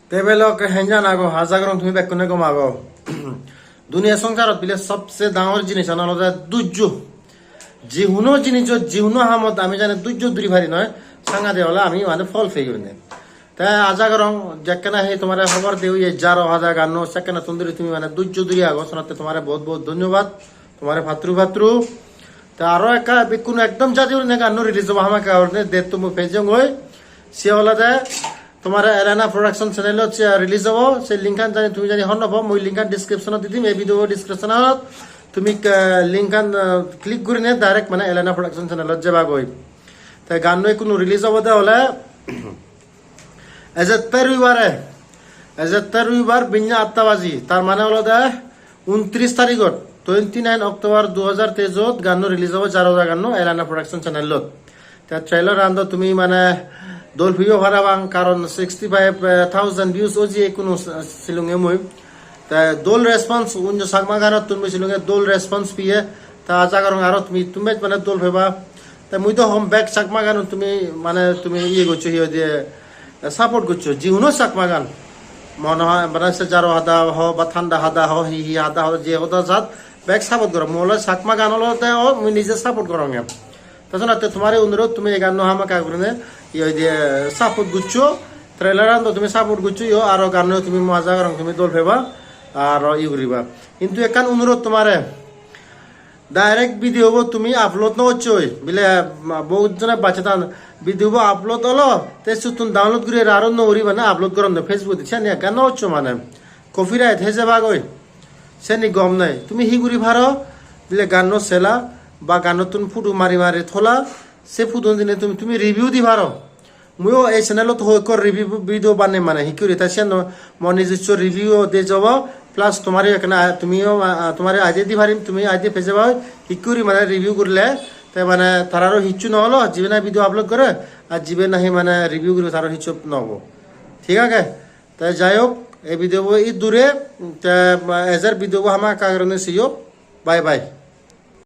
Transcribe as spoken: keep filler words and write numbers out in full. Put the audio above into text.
Te belok henjan ago, aja gorong tumi bekkune gom ago. Duniya songsarot bile sobse dangor jinisan olode dujjo. Jihuno jinijot, jihuno hamot ami jani dujjo duri pari noi, sangade ole ami mane phol pei gurinei. Te aja gorong jekkene hi tomare hobor de oye jaro haja ganno, sekkene tun duri tumi mane dujjo duri ago, sonotte tomare bohut bohut dhonnobad, tomare patturu patturu. Te aro ekka bekkun ekdom jadi gurinei ganno release obo hamakkai gurinei, date to mui pejeyongoi. Se olode tomare Elena Production channel-ot se release obo, se link-an jani tumi jani hon no po, mui link-an description-ot di dim, ei video description-ot tumi, eh, link-an, eh, click gurinei direct mane Elena Production channel-ot jebagoi. Te ganno ekkunu release obode ole ejette roibare, ejette roibar binne atta baji, tar mane olode untris tarigot, twenty nine October dui hajar teijot ganno release obo, jaro haja ganno Elena Production channel-ot. Te trailer-an do tumi mane dol piyo parapang, karon sixty five thousand views oje ekkunu silunge mui. Te dol response, unjo Chakma ganottun mui silunge dol response piye. Te aja gorong aro tumi, tumi mane dol peba. Te mui do hom bek Chakma ganun tumi mane tumi iye goccho, hi hoide, support goccho, jihuno Chakma gan. Mone hoi mane se jaro hada ho ba thanda hada ho, hi hi hada ho, je hoda jat, bek support goro. Mui ole Chakma gan olode o mui nije support goronge. Te sonotte tomare onurod, tumi ei ganno hamakkai gurinei, iye hoide, support goccho, trailer-an do tumi support goccho yo, aro ganno tumi, mui aja gorong tumi dol peba, aro iye guriba. Hintu ekkan onurod tomare, direct video bo tumi upload no gocchoi, bile, ma, bohut jone bacche tan, video bo upload olo, te suttun download guri aro no guri mane upload goronde Facebook-ot, siyani ekkan no goccho mane, copyright hei jebagoi. Seni gom nei. Tumi hi guri paro? Bile ganno sela ba gannottun photo mari mari thola, se photo dinei tumi, tumi review di paro. Muiyo ei channel-ot hoi ekko review video banei mane hikkuri, ta siyan mo nijosso review de jobo, plus tomare ekkena, tumiyo, ah, tomare idea di parim, tumi idea pei jeba oi, hikkuri mane review gurile, te mane tararo hissu no olo, jibe nahi video upload gore, ar jibe nahi mane review guribo, tararo hissu no obo. Thik age? Te jai hok, ei video bo idure, te, ah, ejer video bo hamakkai gurinei seyo. Bye bye.